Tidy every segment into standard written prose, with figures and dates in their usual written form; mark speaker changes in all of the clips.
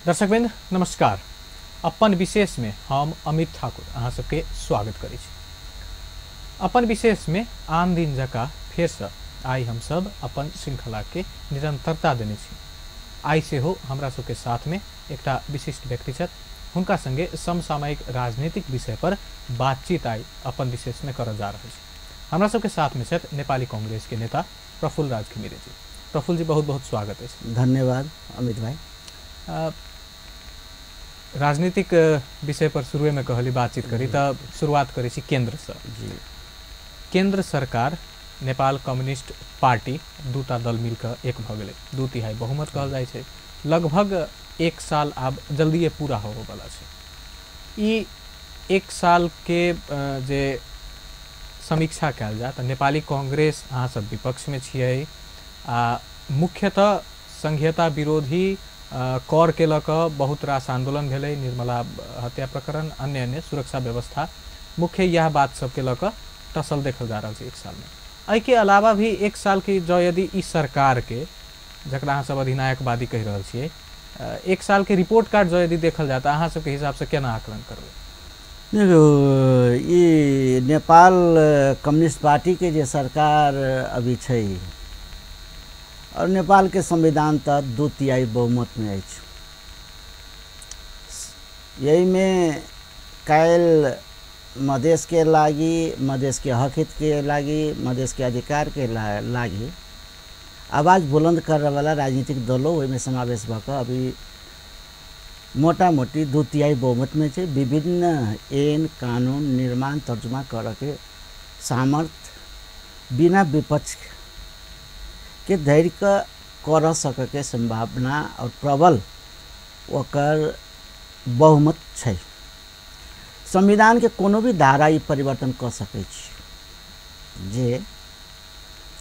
Speaker 1: दर्शकवृंद नमस्कार। अपन विशेष में हम अमित ठाकुर अहाँ सबके स्वागत करै छी। अपन विशेष में आन दिन जकाँ फेरसँ आइ हम सब अपन श्रृंखला के निरंतरता देने छी। आइ सेहो हमरा सबके साथ में एकटा विशिष्ट व्यक्ति छथि, हुनका संगे समसामयिक राजनीतिक विषय पर बातचीत आइ अपन विशेष में करऽ जा रहल छी। हमरा सबके साथ में छथि नेपाली कांग्रेस के नेता प्रफुल्ल राज घिमिरे जी। प्रफुल्ल जी, बहुत बहुत स्वागत अछि।
Speaker 2: धन्यवाद अमित भाई।
Speaker 1: राजनीतिक विषय पर शुरुए में कहली बातचीत करी तऽ शुरुआत करै छी केंद्र से।
Speaker 2: जी,
Speaker 1: केंद्र सरकार नेपाल कम्युनिस्ट पार्टी दूटा दल मिलकर एक भऽ गेलै, 2/3 बहुमत कहल जाइ छै। लगभग 1 साल आब जल्दिए पूरा होबऽवला छै। ई 1 साल के जे समीक्षा कयल जाय तऽ नेपाली कांग्रेस अहाँ सब विपक्ष में छियै आ मुख्यतः संघीयता विरोधी कर के लऽ कऽ बहुत रास आंदोलन भेलै, निर्मला हत्या प्रकरण, अन्य अन्य सुरक्षा व्यवस्था, मुख्य यह बात सबके लऽ कऽ टसल देखल जा रहल छै 1 साल में। एहिके अलावा भी 1 साल के जँ यदि ई सरकार के, जकरा अहाँ सब अधिनायकवादी कहि रहल छियै, 1 साल के रिपोर्ट कार्ड जँ यदि देखल जाय तऽ अहाँ सबके हिसाब से केना आकलन करबै?
Speaker 2: देखियौ, ई नेपाल कम्युनिस्ट पार्टी के जे सरकार अभी छै और नेपाल के संविधान तहत 2/3 बहुमत में अछि। यही में काल्हि मधेश के लागि, मधेश के हक हित के लागि, मधेश के अधिकार के लागि आवाज़ बुलंद करे वाला राजनीतिक दलों ओहिमे समावेश भऽ कऽ अभी मोटा मोटी 2/3 बहुमत में छै। विभिन्न ऐन कानून निर्माण तर्जुमा करके सामर्थ्य बिना विपक्ष के धैर्य कर सके संभावना और प्रबल ओकर बहुमत छै। संविधान के कोनो भी धारा ई परिवर्तन कऽ सकै छी, जे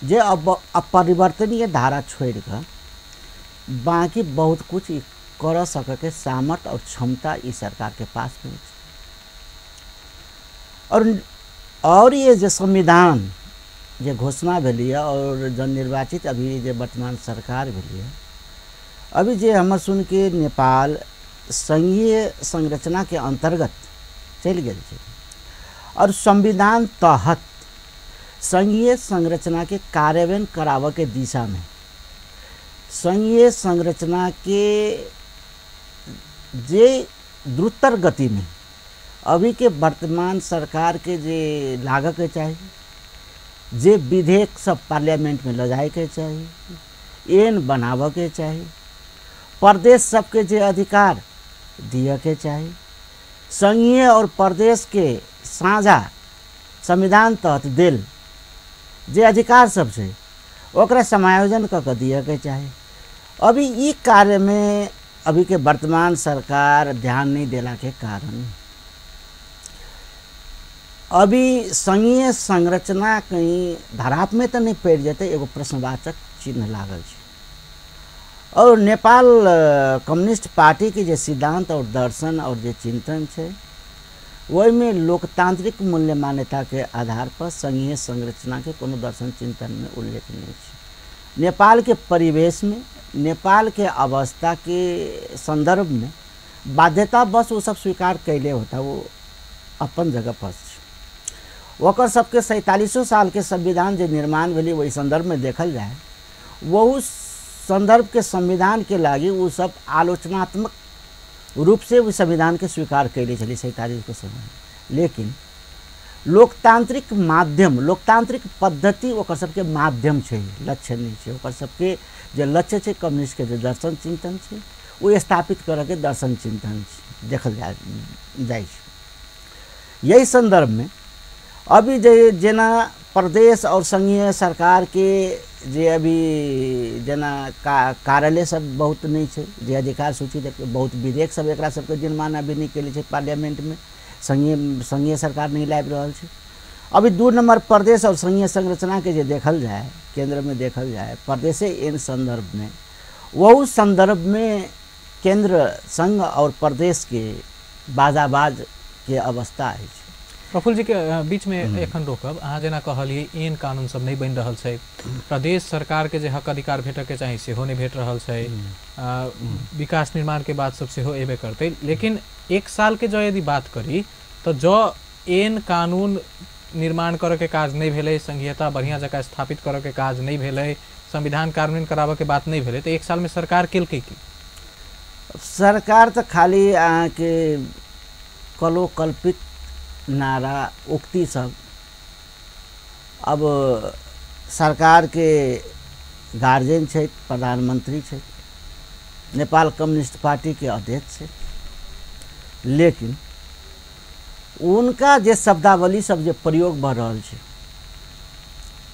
Speaker 2: जे अब अपरिवर्तनीय धारा छोड़ि कऽ बाकी बहुत कुछ कर सके सामर्थ्य और क्षमता ई सरकार के पास में छै। और ये जे संविधान जे घोषणा भेलिए और जननिर्वाचित अभी जे वर्तमान सरकार भेलिए, अभी जे हमर सुन के नेपाल संघीय संरचना के अंतर्गत चलि गेल छै और संविधान तहत संघीय संरचना के कार्यान्वयन कराबऽ के दिशा में संघीय संरचना के जे द्रुतर गति में अभी के वर्तमान सरकार के जे लागऽ के चाही, जे विधेयक सब पार्लियामेंट में लऽ जायके चाही, ऐन बनाबऽ के चाही, प्रदेश सबके जे अधिकार दिअ के चाही, संघीय और प्रदेश के साझा संविधान तहत देल जे अधिकार सब छै ओकरा समायोजन कऽ के दिअ के चाही। अभी ई कार्य में अभी के वर्तमान सरकार ध्यान नहीं देला के कारण अभी संघीय संरचना कहीं धराप में तो नहीं पड़ि जेतै, एगो प्रश्नवाचक चिन्ह लागल छै। और नेपाल कम्युनिस्ट पार्टी के जे सिद्धांत और दर्शन और जे चिंतन छै ओहिमे लोकतांत्रिक मूल्य मान्यता के आधार पर संघीय संरचना के कोनो दर्शन चिंतन में उल्लेख नहीं छै। नेपाल के परिवेश में, नेपाल के अवस्था के संदर्भ में बाध्यता बस वो सब स्वीकार कैले होता, वो अपन जगह पर छै। ओकर सबके 47 साल के संविधान जे निर्माण भेलै ओहि संदर्भ में देखल जाए, वह संदर्भ के संविधान के लागि वो सब आलोचनात्मक रूप से वो संविधान के स्वीकार कैले छलै 47 के समय। लेकिन लोकतांत्रिक माध्यम, लोकतांत्रिक पद्धति ओकर सबके माध्यम छै, लक्ष्य नहीं छै। ओकर सबके जे लक्ष्य छै कम्युनिस्ट के जे दर्शन चिंतन छै ओ स्थापित करऽ के दर्शन चिंतन छै, देखल जाइ छै। यही संदर्भ में अभी जे जेना प्रदेश और संघीय सरकार के जे अभी जेना कार्यालय सब बहुत नहीं छै, जे अधिकार सूची बहुत विधेयक सब एकरा सबके निर्माण अभी नहीं कैले छै पार्लियामेंट में, संघीय सरकार नहीं लाबि रहल छै। अभी 2 नंबर प्रदेश और संघीय संरचना के जे देखल जाए, केंद्र में देखल जाए प्रदेशे इन संदर्भ में, वह संदर्भ में केंद्र संघ और प्रदेश के बाजाबाज के अवस्था अछि।
Speaker 1: प्रफुल्ल जी के बीच में एखन रोकब। अहाँ जेना कहलियै एहन कानून सब नहीं बनि रहल छै, प्रदेश सरकार के जे हक अधिकार भेटऽ के चाही सेहो नहीं भेट रहल छै, विकास निर्माण के बात सब सेहो एबे करतै। लेकिन एक साल के जो यदि बात करी तो जो एहन कानून निर्माण करऽ के काज नहीं भेलै, संघीयता बढ़िया जगह स्थापित करऽ के काज नहीं भेलै, संविधान कार्यान्वयन कराबऽ के बात नहीं भेलै, तो एक साल में सरकार केलकै की?
Speaker 2: सरकार तो खाली अहाँके कलोकल्पित नारा उक्ति सब, अब सरकार के गार्जियन छै प्रधानमंत्री छै, नेपाल कम्युनिस्ट पार्टी के अध्यक्ष छै, लेकिन उनका जे शब्दावली सब जे प्रयोग भऽ रहल छै,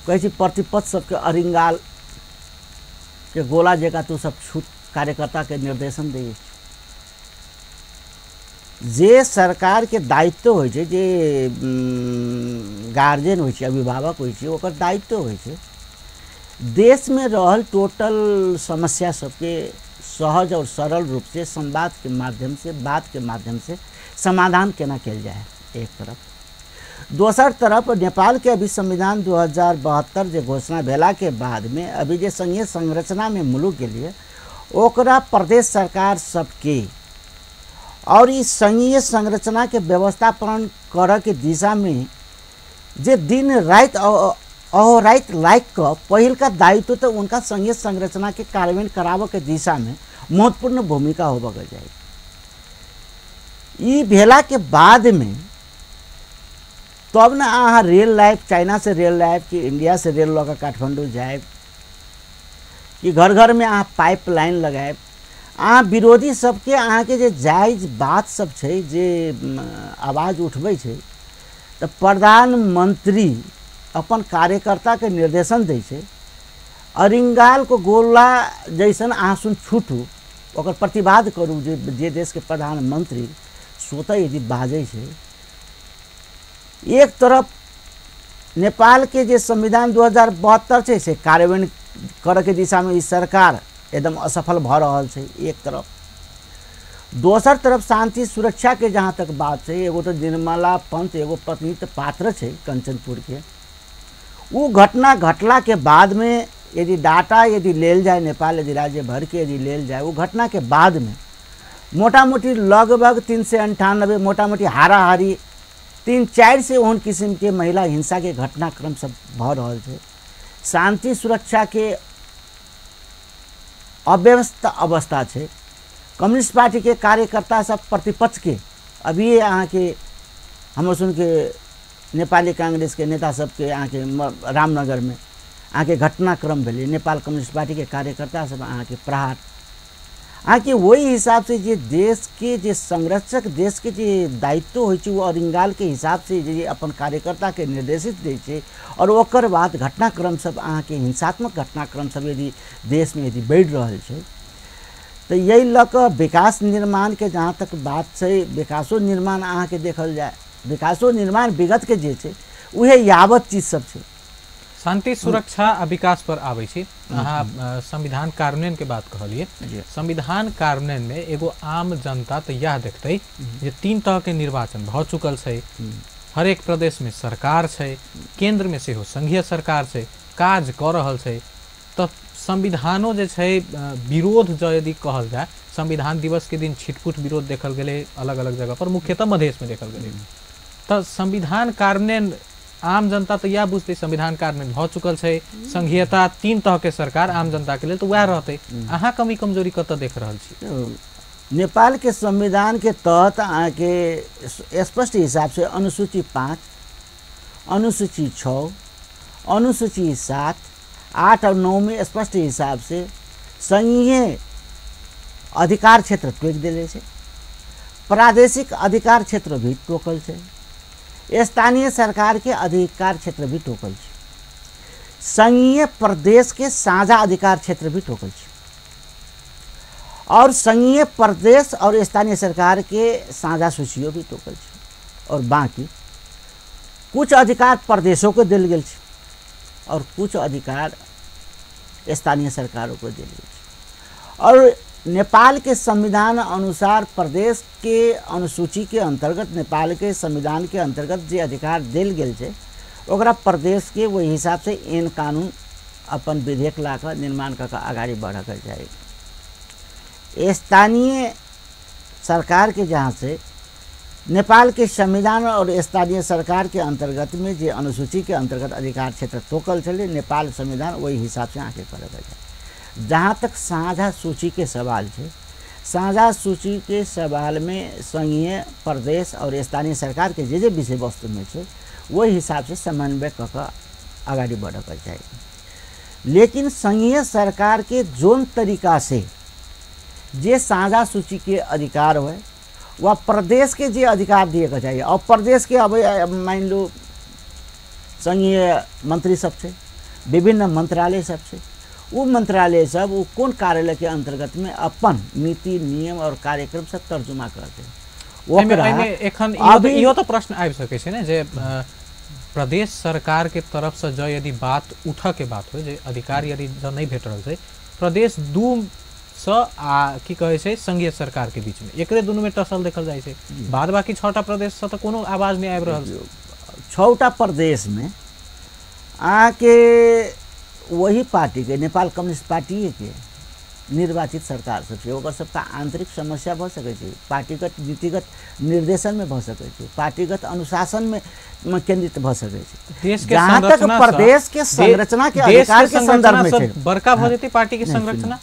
Speaker 2: कहै छी प्रतिपक्ष सबके अरिंगाल के गोला जकाँ तू सब छूट कार्यकर्ता के निर्देशन दै। जे सरकार के दायित्व होइ छै, जे गार्जियन होइ छै, अभिभावक होइ छै, ओकर दायित्व होइ छै देशमे रहल टोटल समस्या सबके सहज और सरल रूप से संवाद के माध्यम से, बात के माध्यम से समाधान केना कयल जाय एक तरफ। दोसर तरफ नेपाल के अभी संविधान 2072 जे घोषणा भेला के बाद में अभी जे संघीय संरचना में मुलुक गेलिए ओकरा प्रदेश सरकार सबके और इस संघीय संरचना के व्यवस्थापन करऽ के दिशा में जे दिन राति अहोराति लागि कऽ पहिलका दायित्व तो उनका संघीय संरचना के कार्यान्वयन कराबऽ के दिशा में महत्वपूर्ण भूमिका होबऽ के चाही। ई भेला के बाद में तब न अहाँ रेल लाइब, चाइना से रेल लाइब कि इंडिया से रेल लऽ कऽ काठमांडू जायब कि घर घर में अहाँ पाइप लाइन लगायब। अहाँ विरोधी सबके अहाँके जे जायज बात सब छै, जे आवाज उठबै छै, तऽ प्रधानमंत्री अपन कार्यकर्ताके निर्देशन दै छै अरिंगालके गोला जैसन अहाँ सुन छूटू, ओकर प्रतिवाद करू। जे जे देशके प्रधानमंत्री स्वतः यदि बाजै छै, एक तरफ नेपाल के जे संविधान 2072 छै से कार्यान्वयन करऽ के दिशामे ई सरकार एकदम असफल भऽ रहल छै एक तरफ, दोसर तरफ शांति सुरक्षा के जहाँ तक बात छै, एगो तो निर्मला पंत एगो पत्नी तऽ पात्र छै कंचनपुर के, उ घटना घटला के बाद में यदि डाटा यदि लेल जाए, नेपाल यदि राज्य भर के यदि लेल जाए, वो घटना के बाद में मोटा मोटी लगभग 398 मोटा मोटी हाराहारी 3-4 से ओहन किस्म के महिला हिंसा के घटनाक्रम सब भऽ रहल छै। शांति सुरक्षा के अव्यवस्था अवस्था छै। कम्युनिस्ट पार्टी के कार्यकर्ता सब प्रतिपक्ष के अभी अहाँके हमर सुनके नेपाली कांग्रेस के नेता सबके अहाँके रामनगर में अहाँके घटनाक्रम भेलै, नेपाल कम्युनिस्ट पार्टी के कार्यकर्ता सब अहाँके प्रहार, अहाँके वही हिसाब से जे देश के जे संरक्षक देश के जे दायित्व होइ छै वो अरिंगाल के हिसाब से जे अपन कार्यकर्ता के निर्देशित दै छै, और ओकर बाद घटनाक्रम सब अहाँके हिंसात्मक घटनाक्रम सब यदि देश में यदि बढ़ि रहल छै, तऽ यही लऽ कऽ विकास निर्माण के जहाँ तक बात छै, विकासो निर्माण अहाँके देखल जाय, विकासो निर्माण विगत के जे छै उहे यावत चीज सब छै।
Speaker 1: शांति सुरक्षा आ विकास पर आबै छी। अहाँ संविधान कार्यान्वयन के बात कहलिए, संविधान कार्यान्वयन में एगो आम जनता तऽ यह देखतै जे 3 तरह के निर्वाचन भऽ चुकल छै, हरेक प्रदेश में सरकार छै, केंद्र में सेहो संघीय सरकार छै, काज कऽ रहल छै, तऽ संविधानो जे छै विरोध जँ यदि कहल जाय, संविधान दिवस के दिन छिटपुट विरोध देखल गेलै अलग अलग जगह पर, मुख्यतः मधेश में देखल गेलै। तऽ संविधान कार्यान्वयन आम जनता तऽ इएह बुझतै संविधान कार्यान्वयन भऽ चुकल छै, संघीयता 3 तरह के सरकार आम जनता के लेल तऽ वएह रहतै। अहाँ कमी कमजोरी कतऽ देख रहल छी?
Speaker 2: नेपाल के संविधान के तहत अहाँके स्पष्ट हिसाब से अनुसूची 5, अनुसूची 6, अनुसूची 7, 8 और 9 में स्पष्ट हिसाब से संघीय अधिकार क्षेत्र टोकि देले छै, प्रादेशिक अधिकार क्षेत्र भी टोकल छै, स्थानीय सरकार के अधिकार क्षेत्र भी टोकल छै, संघीय प्रदेश के साझा अधिकार क्षेत्र भी टोकल छै, और संघीय प्रदेश और स्थानीय सरकार के साझा सूचियों भी टोकल छै, और बाकी कुछ अधिकार प्रदेशों को देल गेल छै और कुछ अधिकार स्थानीय सरकारों को देल गेल छै। और नेपाल के संविधान अनुसार प्रदेश के अनुसूची के अंतर्गत नेपाल के संविधान के अंतर्गत जे अधिकार देल गेल छै ओकरा प्रदेश के ओहि हिसाब से ऐन कानून अपन विधेयक ला कऽ निर्माण कऽ कऽ अगाडि बढ़ऽ चाही। स्थानीय सरकार के जहाँ से नेपाल के संविधान और स्थानीय सरकार के अंतर्गत में जे अनुसूची के अंतर्गत अधिकार क्षेत्र तोकल छलै नेपाल संविधान ओहि हिसाब से आके करऽ चाही। जहाँ तक साझा सूची के सवाल छै, साझा सूची के सवाल में संघीय प्रदेश और स्थानीय सरकार के जे जे विषय वस्तु में छै ओहि हिसाब से समन्वय कऽ कऽ अगाडि बढ़ऽ चाही। लेकिन संघीय सरकार के जोन तरीका से जे साझा सूची के अधिकार होय वा प्रदेश के जे अधिकार दिए के चाहिए, और प्रदेश के अब मान लो संघीय मंत्री सब छै, विभिन्न मंत्रालय सब छै, वो मंत्रालय सब वो कौन कार्यालय के अंतर्गत में अपन नीति नियम और कार्यक्रम सब तर्जुमा करते।
Speaker 1: एखन इहो तो प्रश्न आबि सकै छै ने जे प्रदेश सरकार के तरफ से जो यदि बात उठ के बात हो जे अधिकार यदि जो नहीं भेट रहल छै प्रदेश दू स आ की कहै छै संघीय सरकार के बीच में एकरे दुनू में टसल देखल जाइ छै, बाद बाकी 6टा प्रदेश से तो कोनो आवाज नहीं आबि रहल छै।
Speaker 2: 6टा प्रदेश में अहाँके वही पार्टी के नेपाल कम्युनिस्ट पार्टी के निर्वाचित सरकार सब छै, ओकर सबके आंतरिक समस्या भऽ सकै छै, पार्टीगत नीतिगत निर्देशन में भऽ सकै छै, पार्टीगत अनुशासन में केंद्रित भऽ सकै छै।
Speaker 1: देश के
Speaker 2: जहाँ तक प्रदेश के संरचना के अधिकार के संदर्भ में छै
Speaker 1: बड़का भऽ जेतै पार्टी के संरचना,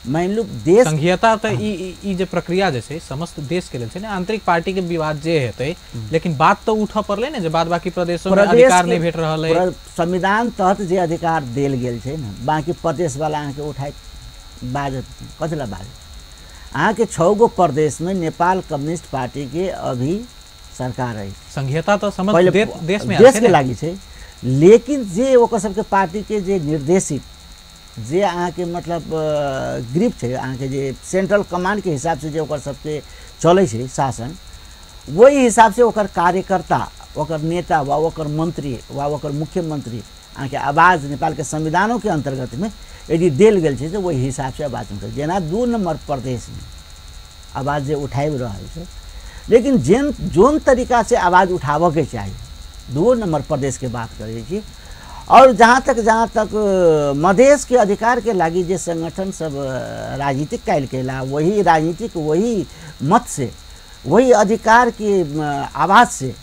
Speaker 2: मान लो देश
Speaker 1: संघीयता त ई जे प्रक्रिया जे छै समस्त देश के लेल छै ने, आंतरिक पार्टी के विवाद जे हेतै लेकिन बात तो उठऽ पड़लै ने जे बाद बाकी प्रदेशों में अधिकार नहीं भेट रहल है।
Speaker 2: संविधान तहत जे अधिकार देल गेल छै ने बाकी प्रदेश वाला अहाँके उठाइ बाजत कथी ला बाजत। अहाँके 6 गो प्रदेश में नेपाल कम्युनिस्ट पार्टी के अभी सरकार है,
Speaker 1: संघीयता तो समस्त देश में
Speaker 2: देश के लागि छै, लेकिन जे ओकर सबके पार्टी के जे निर्देशित जे अहाँके मतलब ग्रिप छै अहाँके जे सेंट्रल कमांड के हिसाब से जे ओकर सबके चलै छै शासन वही हिसाब से ओकर कार्यकर्ता ओकर नेता वा ओकर मंत्री वा ओकर मुख्यमंत्री अहाँके आवाज़ नेपाल के संविधानों के अंतर्गत में यदि देल गेल छै तऽ ओहि हिसाब से आवाज़ उठै। जेना 2 नंबर प्रदेश में आवाज़ जे उठाबि रहल छै लेकिन जेन जोन तरीका से आवाज़ उठाबऽके चाही 2 नंबर प्रदेश के बात करै छी। और जहाँ तक मधेश के अधिकार के लागि जे संगठन सब राजनीतिक कायल केला वही राजनीतिक वही मत से वही अधिकार के आवाज़ से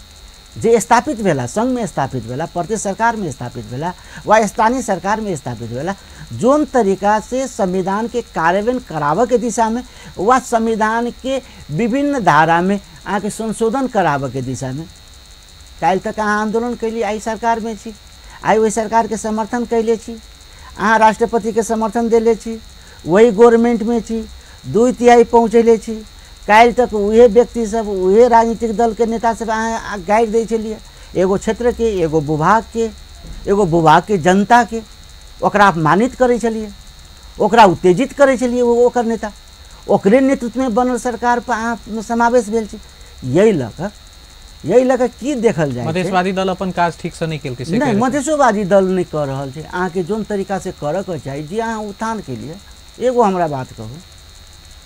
Speaker 2: जे स्थापित भेला संघ में स्थापित भेला प्रदेश सरकार में स्थापित भेला वा स्थानीय सरकार में स्थापित भेला जोन तरीका से संविधान के कार्यान्वयन कराबऽ के दिशा में वा संविधान के विभिन्न धारा में अहाँके संशोधन कराबऽ के दिशा में काल्हि तक अहाँ आंदोलन कैली, आइ सरकार में छी, आइ ओहि सरकार के समर्थन कैले छी, अहाँ राष्ट्रपति के समर्थन देले छी, वही गवर्नमेंट में छी, 2/3 पहुँचेले छी, काल्हि तक उहे व्यक्ति सब उहे राजनीतिक दल के नेता सब अहाँ गाड़ि दै छलियै एगो क्षेत्र के एगो विभाग के एगो विभाग के जनता के ओकरा अपमानित करै छलियै, ओकरा उत्तेजित करै छलियै, ओकर नेता ओकरे नेतृत्व में बनल सरकार पर अहाँ समावेश भेल छी। यही लऽ कऽ की देखल जाय
Speaker 1: मधेशवादी दल अपन काज ठीक से नहीं केलकै से
Speaker 2: नहीं, मधेशवादी दल नहीं कऽ रहल छै। अहाँके जोन तरीका से करऽ के चाही जे अहाँ उत्थान केलियै। एगो हमरा बात कहू,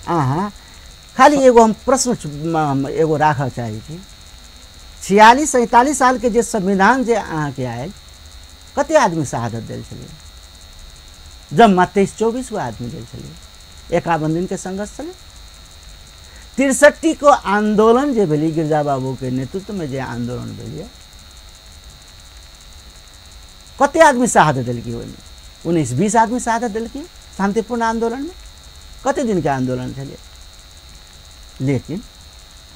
Speaker 2: अहाँ खाली एगो हम प्रश्न एगो राखऽ चाहै छी, 46-47 साल के जे संविधान जे अहाँके आयल कते आदमी शहादत देल छलियै? जम्मा 23-24 गो आदमी देल छलियै। 51 दिन के संघर्ष छलै। 63 को आंदोलन जे भेलै गिरजा बाबू के नेतृत्व में जे आंदोलन भेलै कते आदमी शहादत देलकै ओहिमे? 19-20 आदमी शहादत देलकै शांतिपूर्ण आंदोलन में। कते दिन के आंदोलन छलै? लेकिन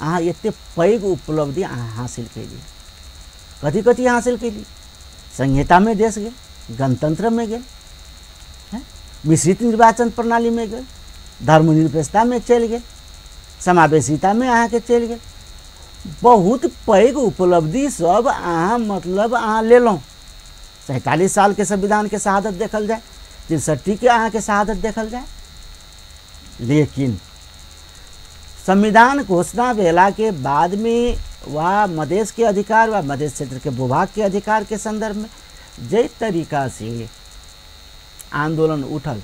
Speaker 2: अहाँ एते पैघ उपलब्धि अहाँ हासिल कैली। कथी कथी हासिल कैली? संहिता में देश गेल, गणतंत्र में गेल, मिश्रित निर्वाचन प्रणाली में गेल, धर्मनिरपेक्षता में चलि गेल, समावेशिता में अहाँके चलि गेल। बहुत पैघ उपलब्धि सब अहाँ मतलब अहाँ लेलहुँ। 47 साल के संविधान के शहादत देखल जाय, 63 के अहाँके शहादत देखल जाय, लेकिन संविधान घोषणा भेला के बाद में वा मधेश के अधिकार वा मधेश क्षेत्र के भूभाग के अधिकार के संदर्भ में जै तरीका से आंदोलन उठल,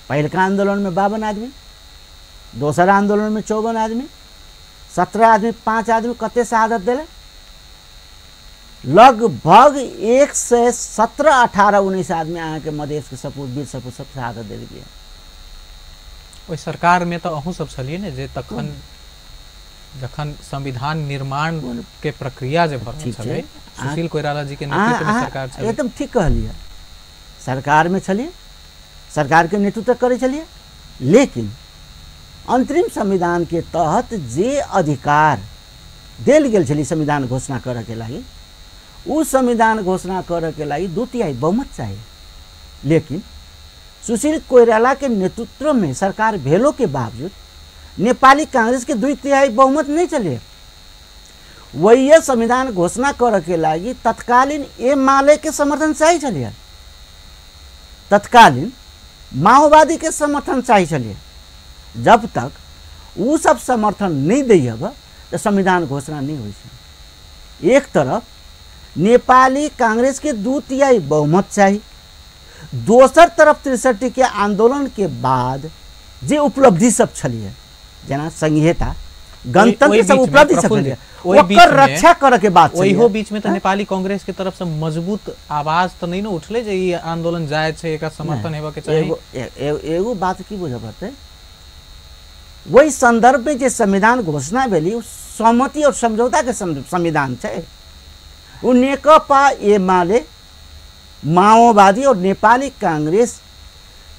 Speaker 2: पहिलका आंदोलन में 52 आदमी, दोसर आंदोलन में 54 आदमी, 17 आदमी, 5 आदमी कते शहादत देले, लगभग 117, 18, 19 आदमी अहाँके मधेश के सपूत, वीर सपूत सब शहादत देलकै।
Speaker 1: ओहि सरकार में तो अहूँ सब छलिए ने जे तखन जखन संविधान निर्माण के प्रक्रिया जे भऽ छलै, सुशील कोइराला जी के नेतृत्व में सरकार छलै।
Speaker 2: एकदम ठीक कहलिए, सरकार में छलिए, सरकार के नेतृत्व करै छलिए, लेकिन अंतरिम संविधान के तहत जे अधिकार देल गेल छलै संविधान घोषणा करऽ के लागि, उ संविधान घोषणा करऽ के लागि 2/3 बहुमत चाहिए। लेकिन सुशील कोइराला के नेतृत्व में सरकार भेलो के बावजूद नेपाली कांग्रेस के 2/3 बहुमत नहीं चले। वही संविधान घोषणा करऽ के लागि तत्कालीन एमाले के समर्थन चाहिए छलिए, तत्कालीन माओवादी के समर्थन चाहिए छलिए। जब तक उ सब समर्थन नहीं दैब तो संविधान घोषणा नहीं होइ छै। एक तरफ नेपाली कांग्रेस के 2/3 बहुमत चाहिए, दोसर तरफ 63 के आंदोलन के बाद जे उपलब्धि सब छलिए, जेना संघीयता, गणतंत्र सब उपलब्धि सब छलिए, ओकर रक्षा करऽ के बात छलिए।
Speaker 1: ओहो बीच में तो नेपाली कांग्रेस के तरफ से मजबूत आवाज तो नहीं न उठले जे ई आंदोलन जायज छै, एकर समर्थन हेबा के चाही।
Speaker 2: एगो बात की बुझऽ पड़तै, वही संदर्भ में जे संविधान घोषणा भेली सहमति और समझौता के संविधान छै। उ नेकपा एमाले, माओवादी और नेपाली कांग्रेस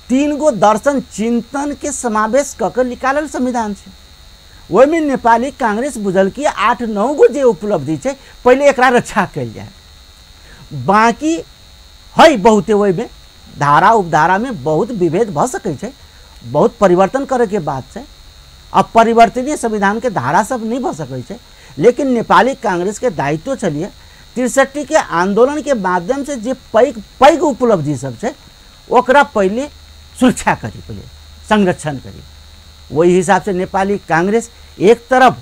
Speaker 2: 3 गो दर्शन चिंतन के समावेश कऽ के निकालल संविधान छै। ओहिमे नेपाली कांग्रेस बुझल कि 8-9 गो जे उपलब्धि छै पहिले एकरा रक्षा कयल जाय, बाकी है बहुते ओहिमे धारा उपधारा में बहुत विभेद भऽ सकै छै, बहुत परिवर्तन करैके बात छै। अब परिवर्तनीय संविधान के धारा सब नहीं भऽ सकै छै, लेकिन नेपाली कांग्रेस के दायित्व छलिए 63 के आंदोलन के माध्यम से जे पैघ पैघ उपलब्धि सब छै ओकरा पहिले सुरक्षा करी, पहिले संरक्षण करी। वही हिसाब से नेपाली कांग्रेस एक तरफ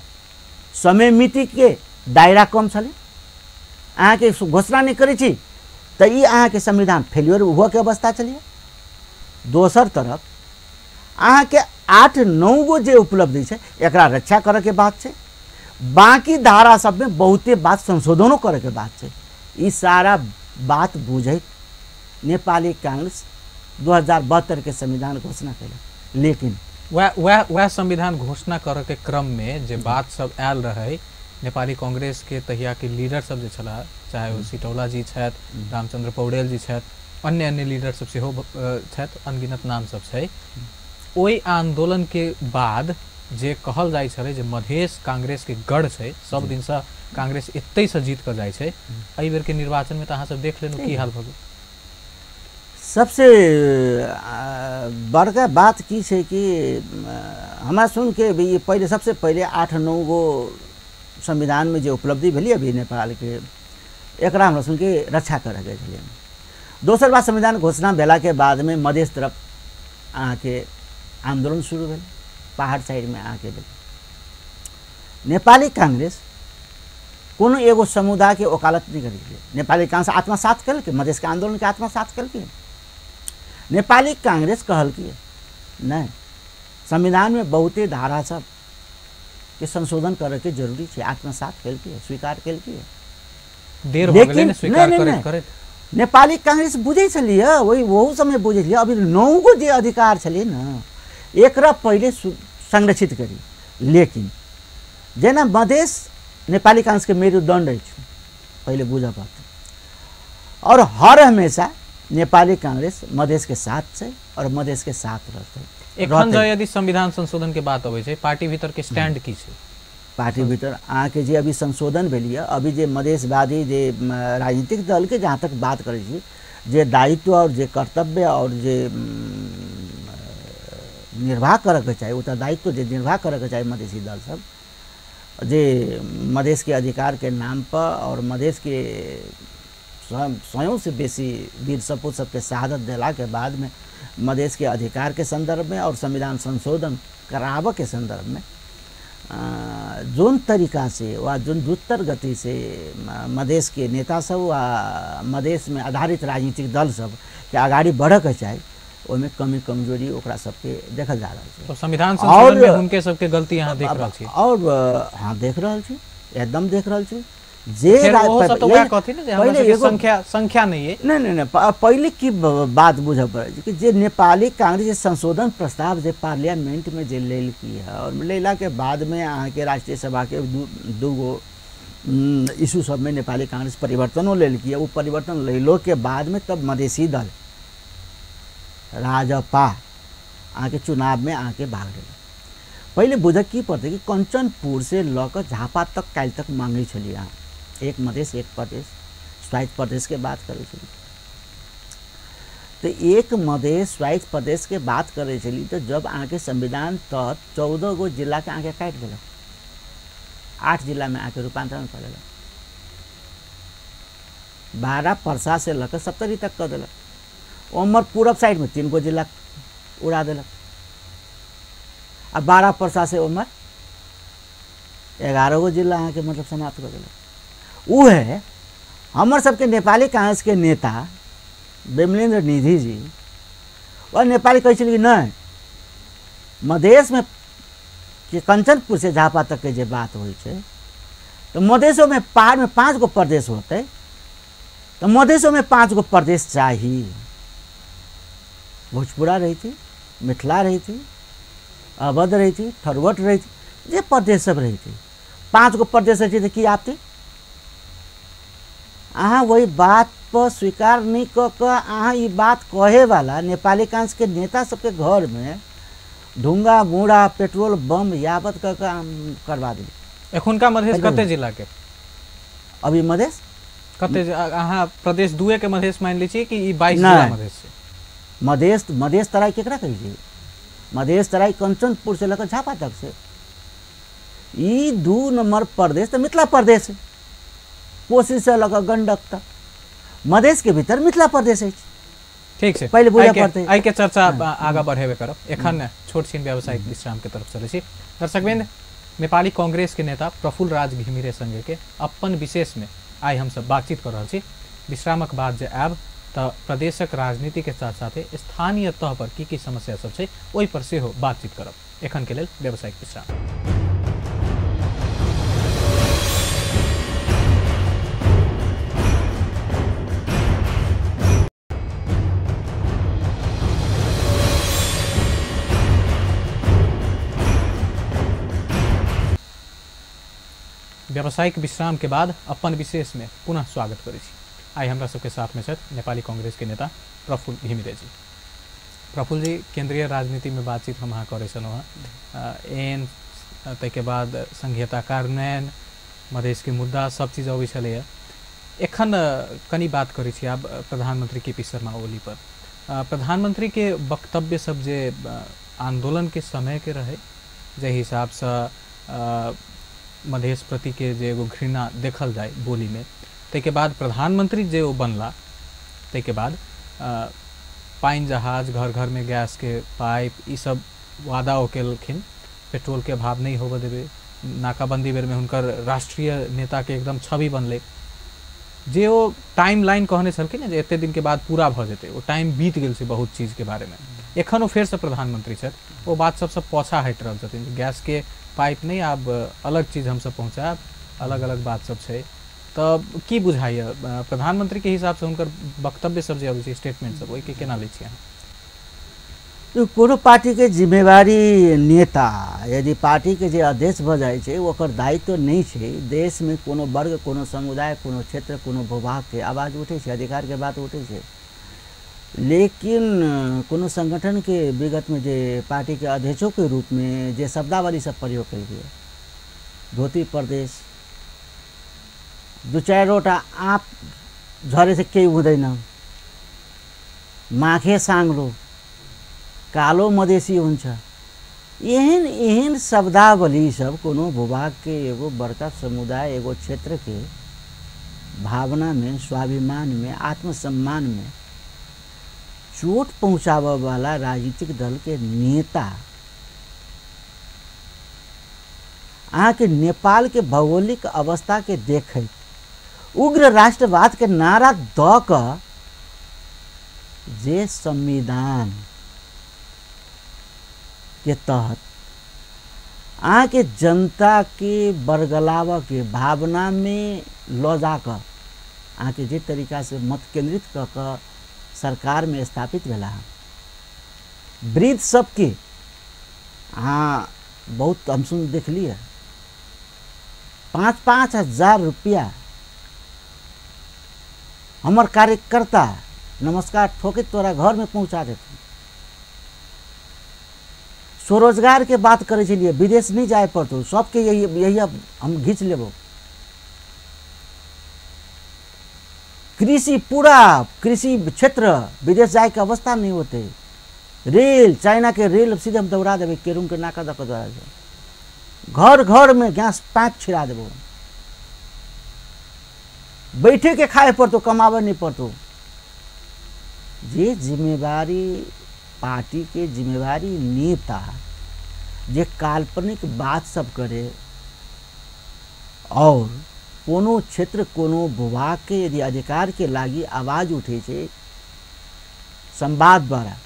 Speaker 2: समय मिति के दायरा कम छलै, अहाँके घोषणा नहीं करै छी तऽ ई अहाँके संविधान फेल्योर हुअ के अवस्था छलिए। दोसर तरफ अहाँके 8-9 गो जे उपलब्धि छै एकरा रक्षा करऽ के बात छै, बाकी धारा सब में बहुते बात संशोधनो करे के बात छै। ई सारा बात बुझैत नेपाली कांग्रेस 2072 के संविधान घोषणा कयलक। लेकिन
Speaker 1: वह संविधान घोषणा करऽ के क्रम में जे बात सब आयल रहे, नेपाली कांग्रेस के तहिया के लीडर सब जे छलाह, चाहे ओ सिटौला जी छथि, रामचंद्र पौडेल जी छथि, अन्य अन्य लीडर सब सेहो छथि, अनगिनत नाम सब छै। ओहि आंदोलन के बाद जे कहल जाइ छलै जे मधेश कांग्रेस के गढ़ छै, सब दिनसँ कांग्रेस एतै से जीत कऽ जाइ छै, एहि बेर के निर्वाचन में तऽ अहाँ सब देख लेलहुँ की हाल भऽ गेल।
Speaker 2: सबसे बड़का बात की छै कि हमरा सुन के भी पहिले सबसे पहिले 8-9 गो संविधान में जे उपलब्धि भेली अभी नेपाल के, एकरा हमरा सुन के रक्षा करऽ के छलै। दोसर बात, संविधान घोषणा भेला के बाद में मधेश तरफ अहाँके आंदोलन शुरू भेल, पहाड़ साइड में अहाँके भेल। नेपाली कांग्रेस कोनो एगो समुदाय के वकालत नहीं करै छलै। नेपाली कांग्रेस आत्मसात केलकै, मधेश के आंदोलन के आत्मसात केलकै। नेपाली कांग्रेस कहलकै नहीं, संविधान में बहुते धारा सब के संशोधन करे के जरूरी छै, आत्मसात केलकै, स्वीकार केलकै।
Speaker 1: देर भऽ गेलै ने स्वीकार करैत करैत।
Speaker 2: नेपाली कांग्रेस बुझै छलियै, वही ओहू समय बुझै छलियै, अभी 9 गो जे अधिकार छलै ने एकरा पहिले संरक्षित करी। लेकिन जेना मधेश नेपाली कांग्रेस के मेरुदंड अछि, पहिले बुझऽ पड़तै। और हर हमेशा नेपाली कांग्रेस मधेश के साथ छै और मधेश के साथ रहतै।
Speaker 1: एखन जँ यदि संविधान संशोधन के बात अबै छै, पार्टी भीतर के स्टैंड की छै?
Speaker 2: पार्टी भीतर अहाँके जे अभी संशोधन भेल यऽ, अभी जे मधेशवादी जे राजनीतिक दल के जहाँ तक बात करै छी, जे दायित्व और जे कर्तव्य और जे निर्वाह करऽ के चाही, उत्तरदायित्व जे निर्वाह करऽ के चाही मधेसी दल सब, जे मधेश के अधिकार के नाम पर और मधेश के स्वयं से बेसी वीर सपूत सबके शहादत देला के बाद में मधेश के अधिकार के संदर्भ में और संविधान संशोधन कराबऽ के संदर्भ में जोन तरीका से वा जोन द्रुतर गति से मधेश के नेता सब वा मधेश में आधारित राजनीतिक दल सब के अगाडि बढ़ऽ के चाही, ओहिमे कमी कमजोरी ओकरा सबके देखल जा रहल छै।
Speaker 1: तो संविधान संशोधन में हुनके सबके गलती यहाँ देख रहल छी?
Speaker 2: और हाँ, देख रहल छी, एकदम देख रहल छी। जे
Speaker 1: संख्या संख्या नहीं है,
Speaker 2: नहीं नहीं नहीं, पहले की बात बुझे पड़े कि जे नेपाली कांग्रेस संशोधन प्रस्ताव जे पार्लियामेंट में जे लेलकी है और लेला के बाद में अहाँ के राष्ट्रीय सभा के दूगो इशू सब में नेपाली कांग्रेस परिवर्तनों लेलकी है। वो परिवर्तन लेलो के बाद में तब मधेसी दल राजपा अहाँ चुनाव में आके भाग लेलक। पहले बुझे की पड़तै कि कंचनपुर से लऽ कऽ झापा तक काल्हि तक मांगै छलियै अहाँ एक मधेश एक प्रदेश, स्वायत्त प्रदेश के बात करै छलियै। तो एक मधेश स्वायत्त प्रदेश के बात करै छलियै तो जब अहाँके संविधान तहत 14 गो जिलाके अहाँके काटि देलक, 8 जिलामे अहाँके रूपांतरण कऽ देलक, 12 परसा से लऽ कऽ 70 तक कऽ देलक, ओम्हर पूरब साइडमे 3 गो जिला उड़ा देलक आ 12 परसा से ओम्हर 11 गो जिला अहाँके मतलब समाप्त कऽ देलक। उहे हमर सबके नेपाली कांग्रेस के नेता विमलेन्द्र निधि जी और नेपाली कहै छलै कि नहि, मधेशमे कि कंचनपुर से झापा तक के जे बात होइ छै तो मधेशोमे पहाड़मे 5 गो प्रदेश होतै तो मधेशोमे 5 गो प्रदेश चाही। भोजपुरा रही, मिथिला रही, अवध रही, थरवट रही, जे प्रदेश सब रही, 5 गो प्रदेश रही तो की आपती? अहाँ वही बात पर स्वीकार नहीं कऽ कऽ अहाँ ई बात कहेवाला नेपाली कांग्रेस के नेता सबके घर में ढूंगा मुड़ा पेट्रोल बम यावत कऽ कऽ करवा दिली।
Speaker 1: एखुनका मधेश कते जिला के?
Speaker 2: अभी मधेश
Speaker 1: कते? अहाँ प्रदेश 2 के मधेश मान लै छी कि ई 22 जिला मधेश छै?
Speaker 2: मधेश मधेश तराई केकरा कहै छै? मधेश तराई कंचनपुर से लऽ कऽ झापा तक छै। ई 2 नंबर प्रदेश तऽ मिथिला प्रदेश है, कोसी से लऽ कऽ गंडक तक मधेश के भीतर मिथिला प्रदेश अछि।
Speaker 1: ठीक छै,
Speaker 2: पहिले बुझऽ पड़तै।
Speaker 1: आइ के चर्चा आगा बढ़ेबे करब, एखन छोट छिन व्यावसायिक विश्राम के तरफ चलै छी। दर्शकवृंद, नेपाली कांग्रेस के नेता प्रफुल्ल राज घिमिरे संगे के अपन विशेष में आइ हमसब बातचीत कर रहल छी। विश्रामक बाद जे आयब तऽ प्रदेशक राजनीति के साथ साथे स्थानीय तह पर की की समस्या सब छै ओहि पर सेहो बातचीत करब। एखन के लेल व्यावसायिक विश्राम। व्यावसायिक विश्राम के बाद अपन विशेष में पुनः स्वागत करै छी। आइ हमरा सबके साथ में छथि नेपाली कांग्रेस के नेता प्रफुल्ल घिमिरे जी। प्रफुल्ल जी, केंद्रीय राजनीति में बातचीत हम अहाँ करै छलहुँ हँ, एन ताहिके बाद संघीयता कार्यान्वयन, मधेश के मुद्दा, सब चीज अबै छलैए। एखन कनि बात करै छी आब प्रधानमंत्री के पी शर्मा ओली पर। प्रधानमंत्री के वक्तव्य सब जे आंदोलन के समय के रहे, जाहि हिसाबसँ मधेश प्रति के जे एगो घृणा देखल जाय बोली में, ताहिके बाद प्रधानमंत्री जे ओ बनला ताहिके बाद पानि जहाज, घर घर में गैस के पाइप, ई सब वादा ओ केलखिन, पेट्रोल के अभाव नहीं होबऽ देबै। नाकाबंदी बेर में हुनकर राष्ट्रीय नेता के एकदम छवि बनलै। जे ओ टाइम लाइन कहने छलखिन ने जे एते दिन के बाद पूरा भऽ जेतै, ओ टाइम बीत गेल छै बहुत चीज के बारे में। एखन ओ फेरसँ प्रधानमंत्री छथि, ओ बात सबसँ पाछा हटि रहल छथिन। गैस के पाइप नहीं, आब अलग चीज हमसब पहुँचायब, अलग अलग बात सब छै। तब की बुझाइए प्रधानमंत्री के हिसाब से हुनकर वक्तव्य सब जे अबै छै, स्टेटमेंट सब, ओहिके केना लै छियै अहाँ?
Speaker 2: कोनो पार्टी के जिम्मेवारी नेता यदि पार्टी के जे अध्यक्ष भऽ जाइ छै ओकर दायित्व नहीं छै। देश में कोनो वर्ग, कोनो समुदाय, कोनो क्षेत्र, कोनो भूभाग के आवाज उठै छै, अधिकार के बात उठै छै, लेकिन कोनो संगठन के विगत में जे पार्टी के अध्यक्षों के रूप में जे शब्दावली सब प्रयोग कयल, धोती प्रदेश, दू चारिवटा आँप झरे से केही हुँदैन, माखे साङ्लो, कालो मधेसी हुन्छ, एहन एहन शब्दावली सब कोनो भूभाग के एगो बड़का समुदाय, एगो क्षेत्र के भावना में, स्वाभिमान में, आत्मसम्मान में चोट पहुँचाबऽ वाला राजनीतिक दल के नेता अहाँके नेपाल के भौगोलिक अवस्था के देखैत उग्र राष्ट्रवाद के नारा दऽ कऽ जे संविधान के तहत अहाँके जनता के बरगलाव के भावना में लऽ जाकऽ अहाँके जे तरीका से मत केंद्रित कऽ कऽ सरकार में स्थापित भेला, वृद्ध सबके अहाँ बहुत हम सुन देखलियै 5-5 हजार रुपया हमर कार्यकर्ता नमस्कार ठोके तोरा घर में पहुँचा देते। स्वरोजगार के बात करै छलियै, विदेश नहीं जाए पड़तौ, सबके यही यही अब हम घींच लेबो। कृषि पूरा कृषि क्षेत्र विदेश जाए के अवस्था नहीं होते। रेल चाइना के रेल सीधे हम दौड़ा देबै, केरुंग के नाका दऽ कऽ दौड़ा देबै, घर घर में गैस पाइप छिड़ा देबो, बैठे के खाए पड़तो, कमाबे नहीं पड़तो। जे जिम्मेवारी पार्टी के जिम्मेवारी नेता जे काल्पनिक बात सब करे और कोनो क्षेत्र कोनो भूभाग के यदि अधिकार के लागी आवाज उठे छै संवाद द्वारा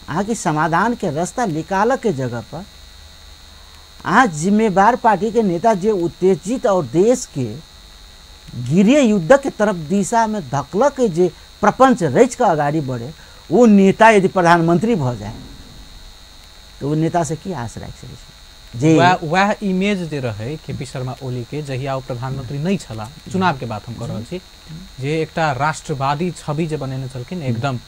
Speaker 2: अहाँके समाधान के रास्ता निकालऽ के जगह पर अहाँ जिम्मेवार पार्टी के नेता जे उत्तेजित और देश के गृह युद्ध के तरफ दिशा में धकलक जे प्रपंच रचि कऽ अगाडि बढ़े, वो नेता यदि प्रधानमंत्री भऽ जाए तो वो नेता से की आस राखि सकै छी? जे
Speaker 1: वएह इमेज जे रहे केपी शर्मा ओली के जहिया ओ प्रधानमंत्री नहीं छला, चुनाव के बात हम कर रहल छी, जे एकटा राष्ट्रवादी छवि जे बनेने छलखिन एकदम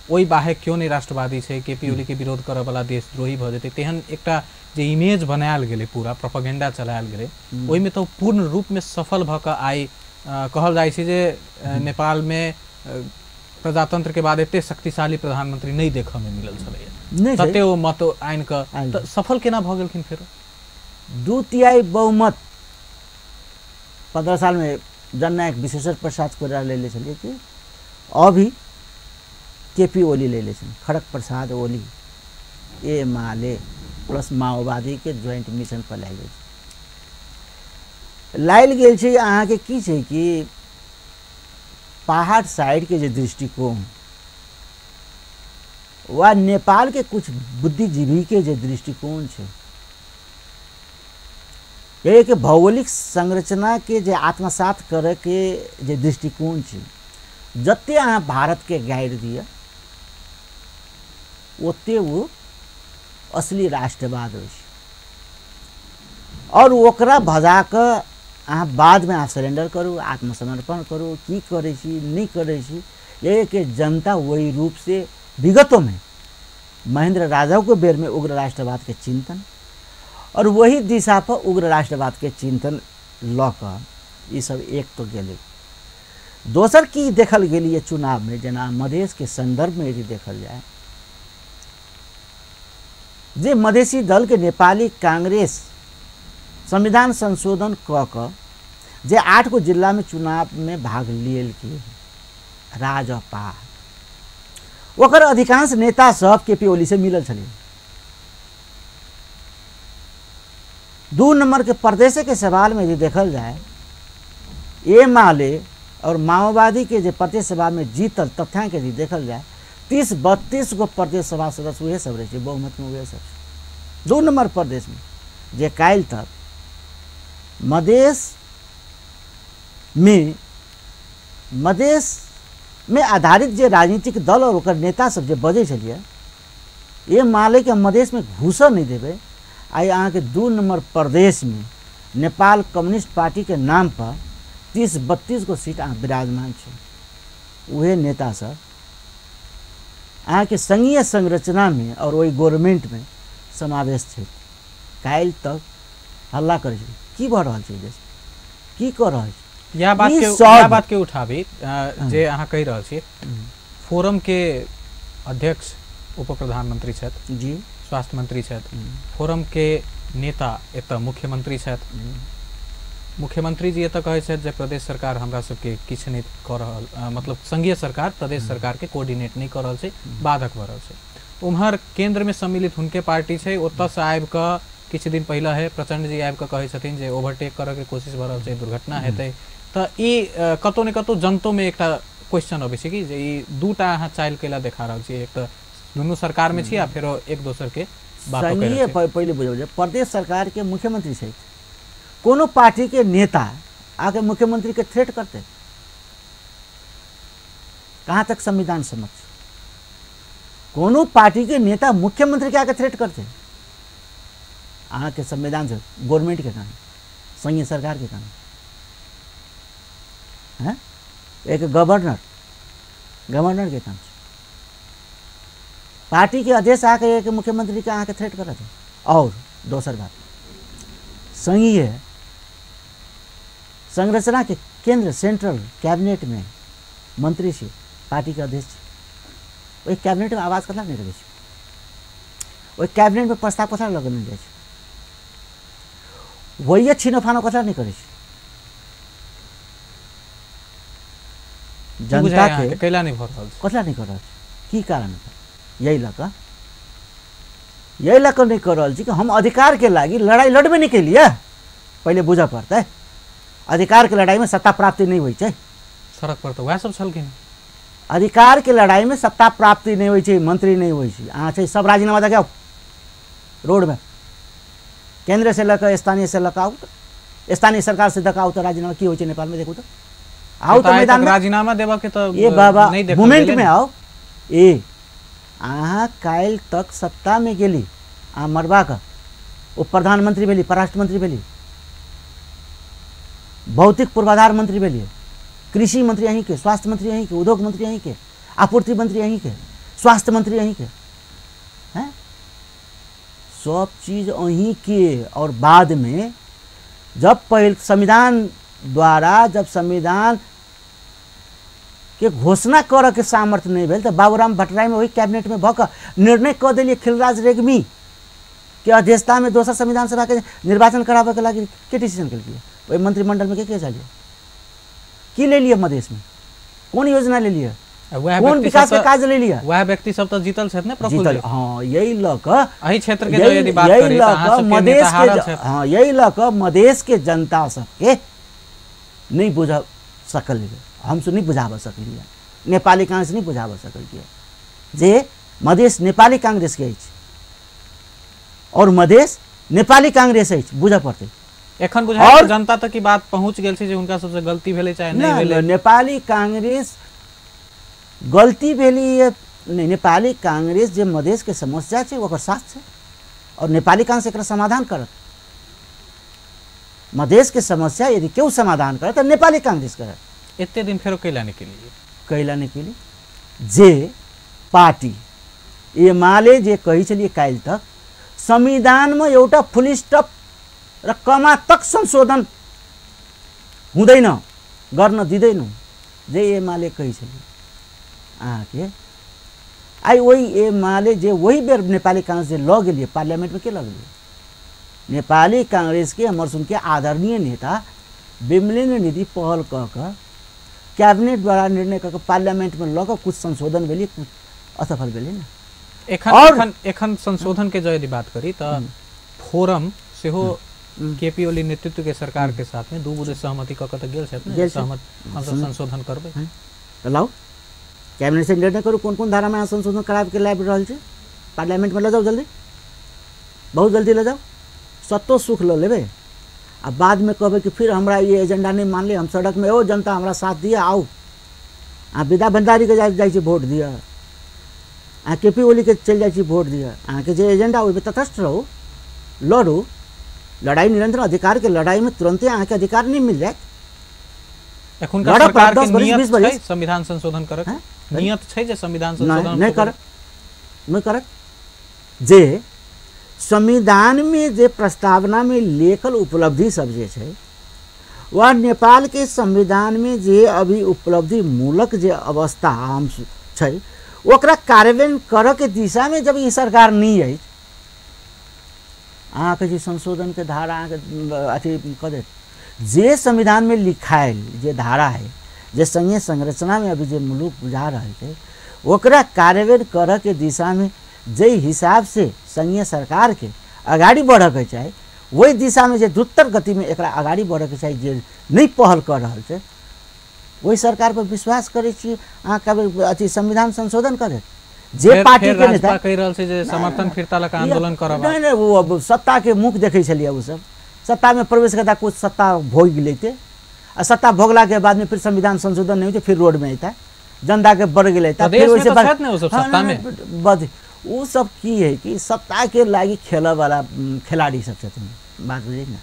Speaker 1: ओहि बाहेक क्यों नहीं राष्ट्रवादी छै, केपी ओली के विरोध करऽ वाला देशद्रोही भऽ जेतै, तेहन एकटा जे इमेज बनायल गेलै, पूरा प्रोपेगेंडा चलायल गेलै, ओहिमे तऽ पूर्ण रूपमे सफल भऽ कऽ आइ कहल जाइ छै जे नेपालमे प्रजातंत्र के बाद एते शक्तिशाली प्रधानमंत्री नहीं देखऽ में मिलल छलैया, तते ओ मत आनि कऽ तऽ सफल केना भऽ गेलखिन? फेरो
Speaker 2: 2/3 बहुमत 15 साल में जननायक विश्वेश्वर प्रसाद कोइराला लेले छलियै कि अभी केपी ओली लेले छथिन, खड़ग प्रसाद ओली एमाले प्लस माओवादी के ज्वाइंट मिशन पर लायल गेल छै। लायल गेल छै अहाँके की छै कि पहाड़ साइड के जे दृष्टिकोण वा नेपाल के कुछ बुद्धिजीवी के जे दृष्टिकोण छै, एक भौगोलिक संरचना के जे आत्मसात करे के जे दृष्टिकोण छै, जते अहाँ भारत के गाइड दिअ ओते वो असली राष्ट्रवाद होइ छै और ओकरा भजा कऽ अहाँ बादमे अहाँ सरेंडर करू, आत्मसमर्पण करू, की करै छी नहि करै छी, एक जनता वही रूप से विगतों में महेंद्र राजा के बेर में उग्र राष्ट्रवाद के चिंतन और वही दिशा पर उग्र राष्ट्रवाद के चिंतन लऽ कऽ ई सब एक तो गेलै। दोसर की देखल गेलियै चुनाव में, जेना मधेश के संदर्भ में यदि देखल जाए, जे मधेसी दल के नेपाली कांग्रेस संविधान संशोधन कऽ कऽ जे 8 गो जिला में चुनाव में भाग लेल राजपा, ओकर अधिकांश नेता सब केपी ओली से मिलल छलै। 2 नंबर के प्रदेश के सवाल में यदि देखल जाए, एमाले और माओवादी के जे प्रदेश सभा में जीतल तथ्यांक यदि देखल जाए 30-32 गो प्रदेश सभा सदस्य उहे सब रहे छै, बहुमत में उहे सब। 2 नंबर प्रदेश में जे काल्हि तक मधेश में आधारित जे राजनीतिक दल और ओकर नेता सब जे बजै छलियै एमाले के मधेश में घुसऽ नहीं देबै, आइ अहाँके 2 नंबर प्रदेश में नेपाल कम्युनिस्ट पार्टी के नाम पर 30-32 गो सीट अहाँ विराजमान छै। उहे नेता सब अहाँके संघीय संरचना में और ओहि गवर्नमेंट में समावेश छै। काल्हि तक हल्ला करै छै की भऽ रहल छै देश, की कऽ रहल छै।
Speaker 1: यह बात के उठाबी जे अहाँ कहि रहल छी, फोरम के अध्यक्ष उप प्रधानमंत्री छथि
Speaker 2: जी,
Speaker 1: स्वास्थ्य मंत्री छथि, फोरम के नेता एतऽ मुख्यमंत्री छथि। मुख्यमंत्री जी एतऽ कहै छथि जे प्रदेश सरकार हमरा सबके किछु नहि कऽ रहल, मतलब संघीय सरकार प्रदेश सरकार के कोऑर्डिनेट नहि कऽ रहल छै, बाधक भऽ रहल छै। उम्हर केंद्र में सम्मिलित हुनके पार्टी छै, ओतऽसँ आबि कऽ किछु दिन पहिले है प्रचंड जी आबि कऽ कहै छथिन जे ओवरटेक करऽ के कोशिश भऽ रहल छै, दुर्घटना हेतै। तऽ ई कतौ ने कतौ जनतो में एकटा क्वेश्चन अबै छै कि जे ई दूटा अहाँ चालि कैला देखा रहल छी, एक तऽ दुनू सरकार में छी आ फेरो एक दोसर के बात
Speaker 2: संघीय पहिले बुझल जाय, प्रदेश सरकार के मुख्यमंत्री छथि, कोनो पार्टी के नेता आके मुख्यमंत्री के थ्रेट करते, कहाँ तक संविधान समक्ष? कोनो पार्टी के नेता मुख्यमंत्री के आके थ्रेट करते, अहाँके संविधान से गवर्नमेंट के काम, संघीय सरकार के काम है, एक गवर्नर गवर्नर के काम। पार्टी के आदेश आके एक मुख्यमंत्री के आके थ्रेट करत है। और दोसर बात, संघीय संरचना के केंद्र सेंट्रल कैबिनेट में मंत्री छी, पार्टी के अध्यक्ष छी, ओहि कैबिनेट में आवाज कथी नहीं रहै छै, ओहि कैबिनेट में प्रस्ताव कथी लग नहीं जाइ छै, वही छिनोफानो कथी नहीं करै छै। जनता के
Speaker 1: कैला नहीं भर रहल,
Speaker 2: कथी नहीं कर रहल, की कारण? यही लऽ यही लऽ नहीं कर रहल छी कि हम अधिकार के लागि लड़ाई लड़बे नहीं केलिए। पहले बुझऽ पड़तै, अधिकार के लड़ाई में सत्ता प्राप्ति नहीं होइ छै।
Speaker 1: सड़क पर तो वएह सब छलखिन।
Speaker 2: अधिकार के लड़ाई में सत्ता प्राप्ति नहीं होइ छै, मंत्री नहीं होइ छै, अहाँ छै सब राजीनामा दऽ के आउ रोडमे, केंद्र से लऽ कऽ स्थानीय से लऽ कऽ आउ, स्थानीय सरकार से दऽ कऽ आउ तऽ राजीनामा की होइ छै नेपालमे देखू तऽ, आउ तऽ मैदान में
Speaker 1: राजीनामा देबऽ के तऽ
Speaker 2: ए बाबा मोमेंट में आउ। ए अहाँ काल्हि तक सत्ता में गेली, अहाँ मरबा कऽ उप प्रधानमंत्री भेली, परराष्ट्र मंत्री भेली, भौतिक पूर्वाधार मंत्री भेली, कृषि मंत्री अहीं के, स्वास्थ्य मंत्री अहीं के, उद्योग मंत्री अहीं के, आपूर्ति मंत्री अहीं के, स्वास्थ्य मंत्री अहीं के, हैं सब चीज अहीं के। और बाद में जब पहले संविधान द्वारा जब संविधान के घोषणा करऽ के सामर्थ्य नहीं भेल तो बाबूराम भट्टराई में वही कैबिनेट में भऽ कऽ निर्णय कऽ देलियै खिलराज रेग्मी के अध्यक्षता में दोसर संविधान सभा के निर्वाचन कराबऽ के लागि के डिसीजन केलकै? ओहि मंत्रिमंडल में के के छलियै, की लेलियै मधेश में, कोन योजना लेलियै, कोन विकास के काज लेलियै?
Speaker 1: वएह व्यक्ति सब तऽ जीतल छथि ने प्रफुल्ल जी।
Speaker 2: हाँ, यही लऽ कऽ
Speaker 1: एहि क्षेत्र के यदि बात करी तऽ अहाँ सबके नेता हारल छथि।
Speaker 2: हाँ, यही लऽ कऽ मधेश के जनता सबके नहीं बुझा सकलियै, हमसब नहीं बुझाबऽ सकलियै, नेपाली कांग्रेस नहीं बुझाबऽ सकलियै जे मधेश नेपाली कांग्रेस के अछि और मधेश नेपाली कांग्रेस अछि, बुझऽ पड़तै।
Speaker 1: एखन बुझाइ जनता तक की बात पहुँच गेल छै जे हुनका सबसे गलती भेलै चाहे नहीं भेलै।
Speaker 2: नेपाली कांग्रेस गलती भेली नहीं, नेपाली कांग्रेस जे मधेश के समस्या छै ओकर साथ छै और नेपाली कांग्रेस एकरा समाधान करत। मधेश के समस्या यदि केओ समाधान करत तऽ नेपाली कांग्रेस करत।
Speaker 1: एते दिन फेरो कैला नहीं केलिए,
Speaker 2: कैला नहीं केलिए जे पार्टी एमाले जे कहै छलियै काल्हि तक संविधानमा एउटा फुल स्टप र कमा तक संशोधन हुँदैन, गर्न दिँदैनौँ जे एमाले कहै छलियै अहाँके। आइ ओहि एमाले जे वही बेर नेपाली कांग्रेस जे लऽ गेलियै पार्लियामेंटमे, के लऽ गेलियै? नेपाली कांग्रेसके हमर सुनके आदरणीय नेता विमलेन्द्र निधि पहल कऽ कऽ कैबिनेट द्वारा निर्णय कऽ कऽ पार्लियामेंटमे लऽ कऽ कुछ संशोधन भेलै, कुछ असफल भेलै ने।
Speaker 1: एखन एखन एखन संशोधन के यदि बात करी तऽ फोरम सेहो केपी ओली नेतृत्व के सरकार के साथ में दू बुझे सहमति कऽ कऽ तऽ गेल छथि ने, सहमत हमसब संशोधन करबै
Speaker 2: तऽ लाउ कैबिनेट से निर्णय करू कोन कोन धारामे अहाँ संशोधन कराबैके लाबि रहल छी, पार्लियामेंटमे लऽ जाउ जल्दी, बहुत जल्दी लऽ जाउ, सत्तो सुख लऽ लेबै आ बादमे कहबै कि फिर हमरा ई एजेंडा नहि मानले, हम सड़कमे ओ जनता हमरा साथ दिअ, आउ अहाँ विदा भण्डारीके जाइ छी वोट दिअ, अहाँ के पी ओलीके चलि जाइ छी वोट दिअ, अहाँके जे एजेंडा ओहिमे तटस्थ रहू, लड़ू, लड़ाई निरंतर अधिकारके लड़ाईमे तुरन्ते अहाँके अधिकार नहि मिल जायत।
Speaker 1: एखुनका सरकार के नियत छै संविधान संशोधन करक, नियत छै जे संविधान संशोधन
Speaker 2: नहि करत, नहि करत। जे संविधान में जे प्रस्तावना में लेखल उपलब्धि सब जे छै वह नेपाल के संविधान में जे अभी उपलब्धि मूलक जे अवस्था हम छै ओकरा कार्यान्वयन करऽ के दिशा में जब ई सरकार नहीं अछि, अहाँके जे संशोधन के धारा अहाँके अथी कऽ देत, जे संविधान में लिखायल जे धारा है जे संघीय संरचना में अभी जे मुलुक बुझा रहल छै ओकरा कार्यान्वयन करऽ के दिशा में जे हिसाब से संघीय सरकार के अगाडि बढ़ऽ के चाही वही दिशा में जे द्रुतर गति में एकरा अगाडि बढ़ऽ के चाही जे नहीं पहल कर रहल छै ओहि सरकार पर विश्वास करै छी अहाँ कहबै अथी संविधान संशोधन कऽ देत। जे पार्टी के नेता
Speaker 1: कहि रहल छै जे समर्थन फिर्ता लक आंदोलन करब।
Speaker 2: नहीं नहीं, वो अब सत्ता के मुख देखै छलियै, ओ सब सत्ता में प्रवेश करता कुछ सत्ता भोग लेते आ सत्ता भोगला के बाद में फिर संविधान संशोधन नहीं होते, फिर रोड में अयता, जनता के बढ़ गेलै। ओ सब की है कि सत्ता के लागि खेलऽ वाला खिलाड़ी सब छथिन, बात बुझै ने।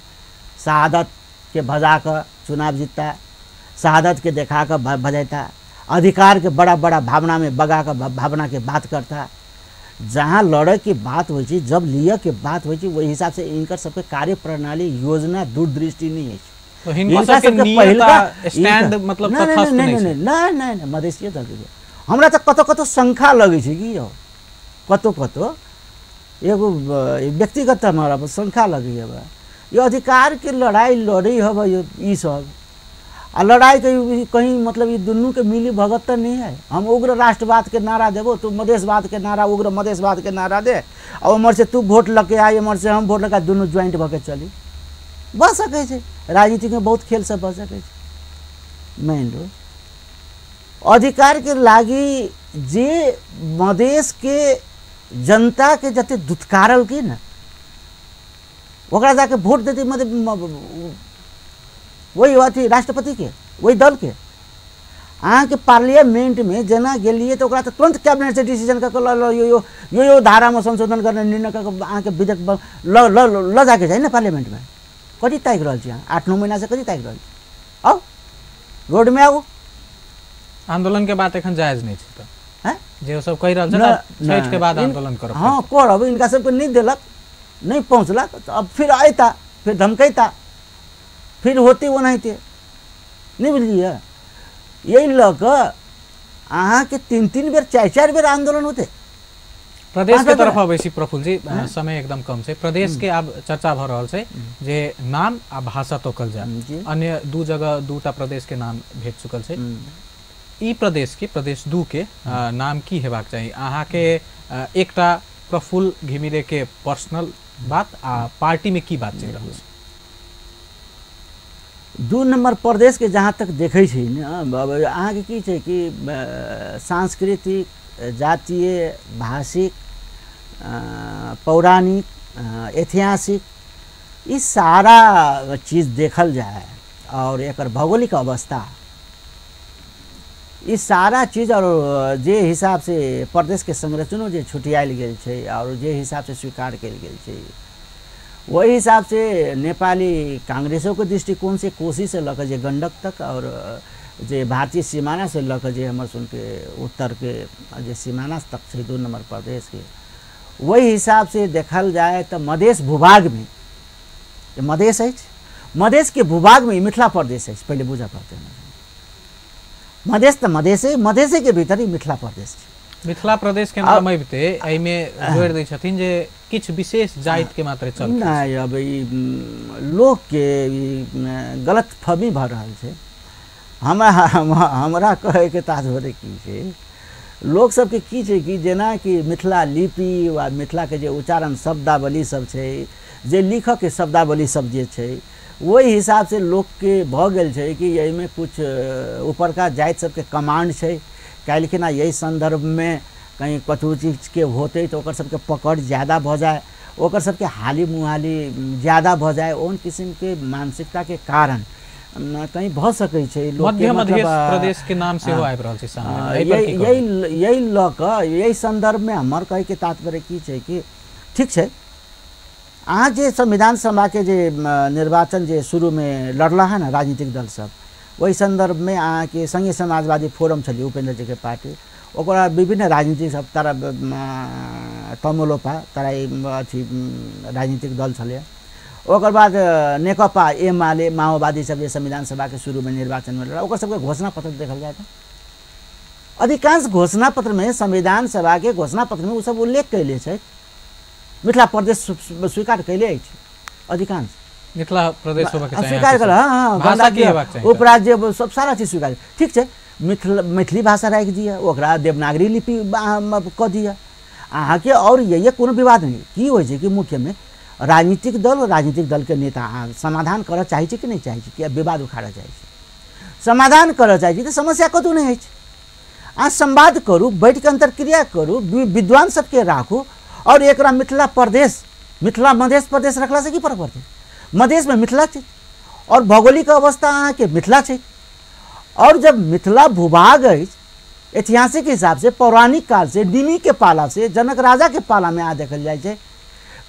Speaker 2: शहादत के भजा कऽ चुनाव जीतता, शहादत के देखा कऽ भजैता, अधिकार के बड़ा बड़ा भावना में बगा कऽ भावना के बात करता। जहाँ लड़े के बात होइ छै, जब लिअ के बात होइ छै, ओहि हिसाब से इनकर सबके कार्य प्रणाली योजना दूरदृष्टि नहीं है।
Speaker 1: तो हिनकर सबके पहिलका स्टैंड मतलब तटस्थ नहीं छै।
Speaker 2: नहीं नहीं नहीं, मधेसिए दल के हमरा तऽ कतौ कतौ शंका लगै छै कि यौ कतौ कतौ एगो व्यक्तिगत हमरा शंका लगैए बा, यो अधिकार के लड़ाई लड़ै हब ई सब आ लड़ाई के कहीं मतलब ये दुनू के मिली भगत तो नहीं है। हम उग्र राष्ट्रवाद के नारा देबो, तू मधेशवाद के नारा, उग्र मधेशवाद के नारा दे, और उम्हर से तू वोट लके आय, एम्हर से हम वोट लके, दुनू ज्वाइंट भऽ के चली भऽ सकै छै। राजनीति में बहुत खेल सब भऽ सकै छै। मानि लो अधिकार के लागि जे मधेश के जनता के जते दुत्कारल के ना, ओकरा जाके वोट देते मतलब वही अथी राष्ट्रपति के, वही दल के। अहाँके पार्लियामेंट में जेना गेलियै तऽ ओकरा तऽ तुरंत कैबिनेट से डिसीजन कऽ कऽ ल यो यो यो धारामे संशोधन करने निर्णय कऽ कऽ अहाँके विधेयक ल ल ल जाके चाही ने पार्लियामेंट में। कथी ताकि रहल छी अहाँ? 8-9 महीना से कथी ताकि रहल छी? आउ रोडमे आउ।
Speaker 1: आंदोलन के बात एखन जायज नहीं छै तऽ जे सब कहि रहल छै छठि के बाद आंदोलन करब।
Speaker 2: हाँ करब, इनका सबके नहीं देलक, नहीं पहुँचलक, अब फिर अयता, फिर धमकैता, फिर होते ओनाहिते, नहीं बुझलियै? यही लऽ कऽ अहाँके 3-3 बेर 4-4 बेर आंदोलन होते।
Speaker 1: प्रदेश के तरफ अबै छी प्रफुल्ल जी, समय एकदम कम छै। प्रदेश के आब चर्चा भऽ रहल छै जे नाम आ भाषा तोकल जाय, अन्य दू जगह दूटा प्रदेश के नाम भेट चुकल छै। ई प्रदेश के, प्रदेश 2 के नाम की हेबाक चाही? अहाँके एकटा प्रफुल्ल घिमिरे के पर्सनल बात आ पार्टी में की बात चलि रहल छै?
Speaker 2: 2 नंबर प्रदेश के जहाँ तक देखै छी ने, अहाँके की छै कि सांस्कृतिक, जातीय, भाषिक, पौराणिक, ऐतिहासिक ई सारा चीज देखल जाय और एकर भौगोलिक अवस्था ई सारा चीज, और जे हिसाब से प्रदेश के संरचनो जे छुटियायल गेल छै और जे हिसाब से स्वीकार कयल गेल छै, वही हिसाब से नेपाली कांग्रेसों के दृष्टिकोण से कोसी से लऽ कऽ जे गंडक तक और जे भारतीय सीमाना से लऽ कऽ जे हमर सुनके उत्तर के जे सीमाना तक छै 2 नंबर प्रदेश के, वही हिसाब से देखल जाय तऽ मधेश भूभाग में मधेश अछि, मधेश के भूभाग में मिथिला प्रदेश अछि। पहिले बुझऽ पड़तै, मधेश तऽ मधेशे, मधेशे के भीतर ही मिथिला प्रदेश छै।
Speaker 1: मिथिला प्रदेश के नाम अबिते एहिमे जोड़ि दै छथिन जे किछु विशेष जाति के मात्र चलते
Speaker 2: नहीं। अब ई लोक के गलत फहमी भऽ रहल छै। हमरा हमरा कहैके तात्पर्य की छै, लोक सबके की छै कि जेना कि मिथिला लिपि वा मिथिलाके जे उच्चारण शब्दावली सब छै, जे लिखऽके शब्दावली सब जे छै, ओहि हिसाबसँ लोकके भऽ गेल छै कि एहिमे कुछ ऊपरका जाति सबके कमांड छै। काल्हिखिना यही सन्दर्भमे कहीं कतहु चीजके होतै तऽ ओकर सबके पकड़ ज्यादा भऽ जाय, ओकर सबके हाली मुहाली ज्यादा भऽ जाय, ओहन किसिमके मानसिकताके कारण कहीं भऽ सकै छै।
Speaker 1: मध्य मधेश प्रदेश के नाम सेहो आबि रहल छै सामने,
Speaker 2: यही यही लऽ कऽ यही सन्दर्भमे हमर कहैके तात्पर्य की छै कि ठीक छै, अहाँ जे संविधान सभाके जे निर्वाचन जे शुरूमे लड़ला हँ ने राजनीतिक दल सब, ओहि सन्दर्भमे अहाँके संघीय समाजवादी फोरम छलै उपेन्द्र जीके पार्टी, ओकरा विभिन्न राजनीतिक सब तर तमोलोपा तराई अथी राजनीतिक दल छलै। ओकर बाद नेकपा एमाले माओवादी सब जे संविधान सभाके शुरूमे निर्वाचनमे लड़ला, ओकर सबके घोषणा पत्र देखल जाय तऽ अधिकांश घोषणा पत्रमे, संविधान सभाके घोषणा पत्रमे ओ सब उल्लेख कयले छै, मिथिला प्रदेश स्वीकार कयले अछि अधिकांश।
Speaker 1: मिथिला प्रदेश
Speaker 2: स्वीकार कर, हाँ हाँ, उपराज्य सब सारा चीज स्वीकार। ठीक छै, मिथिला मैथिली भाषा राखि दिअ, ओकरा देवनागरी लिपि कऽ दिअ अहाँके, और यही कोनो विवाद नहि। की होइ छै कि मुख्यमे राजनीतिक दल और राजनीतिक दलके नेता अहाँ समाधान करऽ चाहै छै कि नहि चाहै छै, कि विवाद उखाड़ऽ चाहै छै? समाधान करऽ चाहै छी तऽ समस्या कतहु नहि अछि। अहाँ संवाद करू, बैठ के अंतरक्रिया करू, विद्वान सबके राखू। और एकरा मिथिला प्रदेश, मिथिला मधेश प्रदेश रखला से की फर्क पड़तै? मधेशमे मिथिला छै और भौगोलिक अवस्था अहाँके मिथिला छै। और जब मिथिला भूभाग अछि ऐतिहासिक हिसाब से पौराणिक काल से निमी के पाला से जनक राजा के पाला में आ देखल जाइ छै,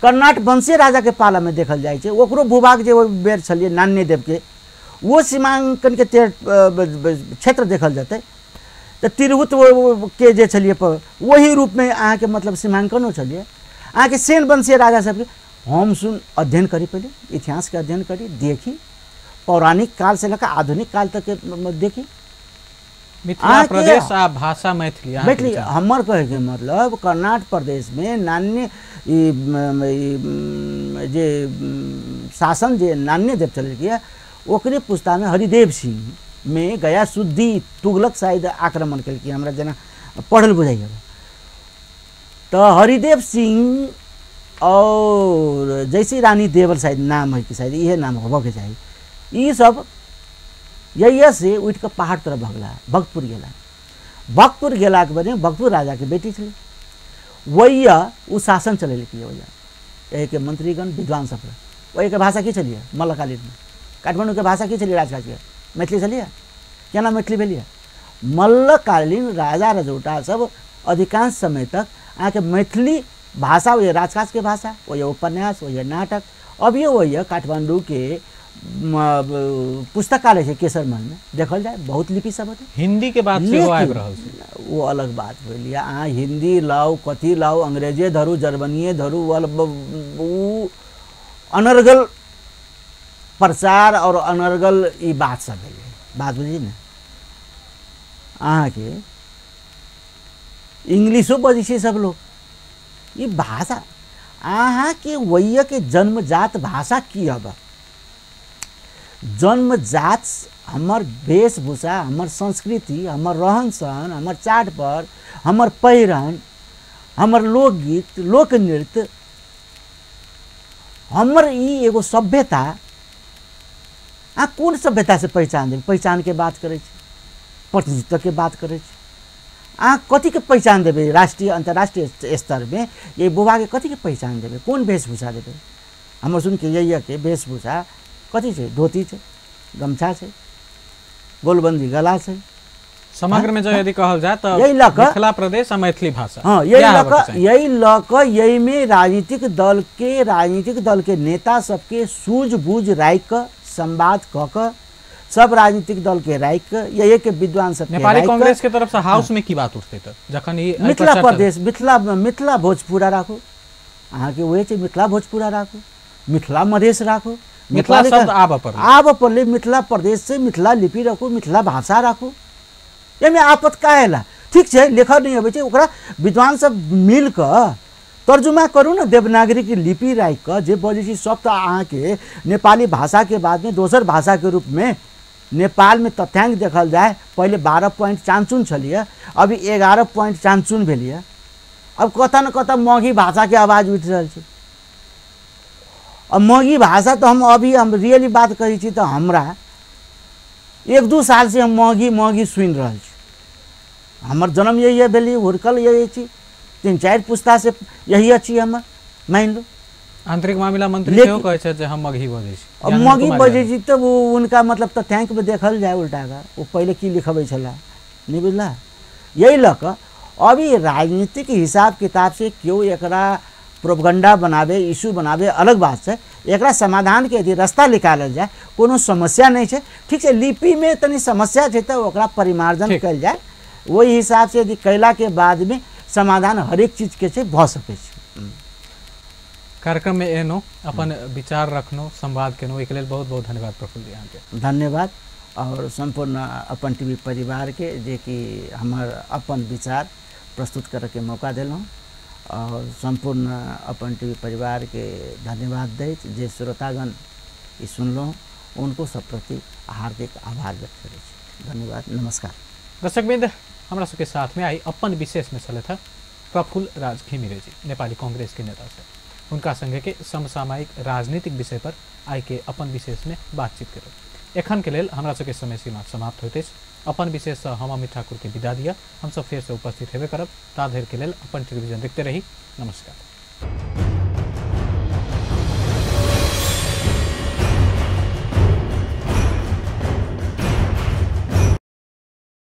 Speaker 2: कर्नाट वंशीय राजा के पाला में देखल जाइ छै, ओकरो भूभाग जे ओहि बेर छलियै नान्यदेव के वो सीमांकन के क्षेत्र देखल जेतै तऽ तिरहुत के जे छलियै वही रूपमे अहाँके मतलब सीमांकनो छलियै। अहाँके सेन वंशीय राजा सबके हम सुन अध्ययन करी, पहिले इतिहासके अध्ययन करी, देखी पौराणिक काल से लऽ आधुनिक काल तक के देखी।
Speaker 1: मिथिला प्रदेश आ भाषा मैथिली,
Speaker 2: मैथिली हमर कहैके मतलब कर्नाटक प्रदेश में नान्य जे शासन जे नान्यदेव चलेलकै ओकरे पुस्ता में हरिदेव सिंह में गया शुद्धि तुगलक शायद आक्रमण केलकै, हमरा जेना पढ़ल बुझाइए। तो हरिदेव सिंह और जैसी रानी देवल शायद नाम है कि शायद इहे नाम होबके चाही, ई सब यही से उठि कऽ पहाड़ तरफ भगला, भक्तपुर गेला। भक्तपुर गेलाके बाद भक्तपुर राजाके बेटी छलै, वही ओ शासन चलेलकै। वही एहिके मंत्रीगण विद्वान सब ओहिके भाषा की छलियै मल्लकालीनमे, काठमाण्डूके भाषा की छलियै राजकाजके, मैथिली छलियै? केना मैथिली भेलियै? मल्लकालीन राजा रजौटा सब अधिकांश समय तक अहाँके मैथिली भाषा वही राजकाजके भाषा, वही उपन्यास, वही नाटक। अभियो वही काठमाण्डूके पुस्तकालय छै केसर महलमे देखल जाय बहुत लिपि सब होतै।
Speaker 1: हिंदी के बात सेहो आबि रहल छै,
Speaker 2: वो अलग बात भेल। अहाँ हिंदी लाउ, कथी लाउ, अंग्रेजे धरू, जर्मनीये धरू, ओ अनर्गल प्रचार और अनर्गल ई बात सब भेलै। बात बुझली ने? अहाँके इंग्लिशो बजै छै सब लोग। ई भाषा अहाँके वैयके जन्मजात भाषा की हब? जन्मजात हमर वेशभूषा, हमर संस्कृति, हमर रहन सहन, हमर चाडपर्व, हमर पहिरन, हमर लोकगीत, लोकनृत्य, हमर ई एगो सभ्यता। अहाँ कोन सभ्यतासँ पहिचान देबै? पहिचानके बात करै छी, प्रतिनिधित्वके बात करै छी, अहाँ कथीके पहिचान देबै? राष्ट्रिय अन्तर्राष्ट्रिय स्तरमे ये बुबाके कथीके पहिचान देबै? कोन वेशभूषा देबै? हमर सुनके यहीके वेशभूषा कथी छै? धोती छै, गमछा छै, गोलबंदी गला छै।
Speaker 1: समग्र में जो यदि कहल जाए तो मिथिला प्रदेश आ मैथिली भाषा,
Speaker 2: हाँ, यही लऽ कऽ यहीमे राजनीतिक दल के नेता सबके सूझबूझ राखि कऽ संवाद कऽ कऽ सब राजनीतिक दल के राखि कऽ यही के विद्वान सब
Speaker 1: नेपाली कांग्रेस के तरफ से हाउस में की बात उठते तऽ जखन ई
Speaker 2: मिथिला प्रदेश, मिथिला मिथिला भोजपुरा राखू, अहाँके वही छै, मिथिला भोजपुरा राखू, मिथिला मधेश राखू,
Speaker 1: मिथिला शब्द आबऽ
Speaker 2: पड़लै, मिथिला प्रदेश से मिथिला लिपि राखू, मिथिला भाषा राखू। एहिमे आपत काहेला? ठीक छै, लेखन नहि अबै छै, ओकरा विद्वान सब मिल कऽ तर्जुमा करू ने, देवनागरी लिपि राखि कऽ जे बजै छी सब तऽ अहाँके नेपाली भाषाके बादमे दोसर भाषाके रूपमे नेपालमे तथ्यांक देखल जाय पहिले 12 पॉइंट चानचुन छलियै, अभी 11 पॉइंट चानचुन भेलियै। अब कतऽ न कतऽ मगही भाषाके आवाज उठि रहल छै। अब मगही भाषा तऽ हम अभी हम रियली बात कहै छी तऽ हमरा 1-2 साल से हम मगही मगही सुनि रहल छी। हमर जन्म यही भेलै, हुड़कल यही छी, 3-4 पुस्ता से यही छी हमर, मानि लो।
Speaker 1: आंतरिक मामिला मंत्री सेहो कहै छथि जे हम मगही बजै छी।
Speaker 2: अब मगही बजै छी तऽ ओ उनका मतलब तथ्यांकमे देखल जाय उल्टा का ओ पहिले की लिखबै छलाह, नहि बुझला? यही लऽ कऽ अभी राजनीतिक हिसाब किताब से केओ एकरा प्रोपगंडा बनावे, इशू बनावे अलग बात छै। एकरा समाधान के यदि रास्ता निकालल जाय कोनो समस्या नहीं छै। ठीक छै, लिपिमे तनी समस्या छै तऽ ओकरा परिमार्जन कयल जाय, ओहि हिसाब से यदि कयला के बादमे समाधान हरेक चीज के छै भऽ सकै छै।
Speaker 1: कार्यक्रम में एनो अपन विचार रखनो, संवाद केनो, एहिके लेल बहुत बहुत धन्यवाद प्रफुल्ल जी अहाँके।
Speaker 2: धन्यवाद और सम्पूर्ण अपन टीवी परिवार के जे कि हमर अपन विचार प्रस्तुत करैके मौका देलहुँ, और सम्पूर्ण अपन टीवी परिवार के धन्यवाद दैत जे श्रोतागण ई सुनलहुँ उनको सब प्रति हार्दिक आभार व्यक्त करै छी। धन्यवाद, नमस्कार।
Speaker 1: दर्शकवृन्द, हमरा सबके साथ में आई अपन विशेष में छलथि हँ प्रफुल्ल राज घिमिरे जी, नेपाली कांग्रेस के नेता से। उनका संगे के समसामयिक राजनीतिक विषय पर आई के अपन विशेष में बातचीत करो। एखन के लेल हमरा सबके समय सीमा समाप्त होइत अछि। अपन विशेष हम अमित ठाकुर के विदा दिया। हम सब फेर से उपस्थित हेबे करब। ता धरि के लेल अपन टेलीविजन देखते रही। नमस्कार।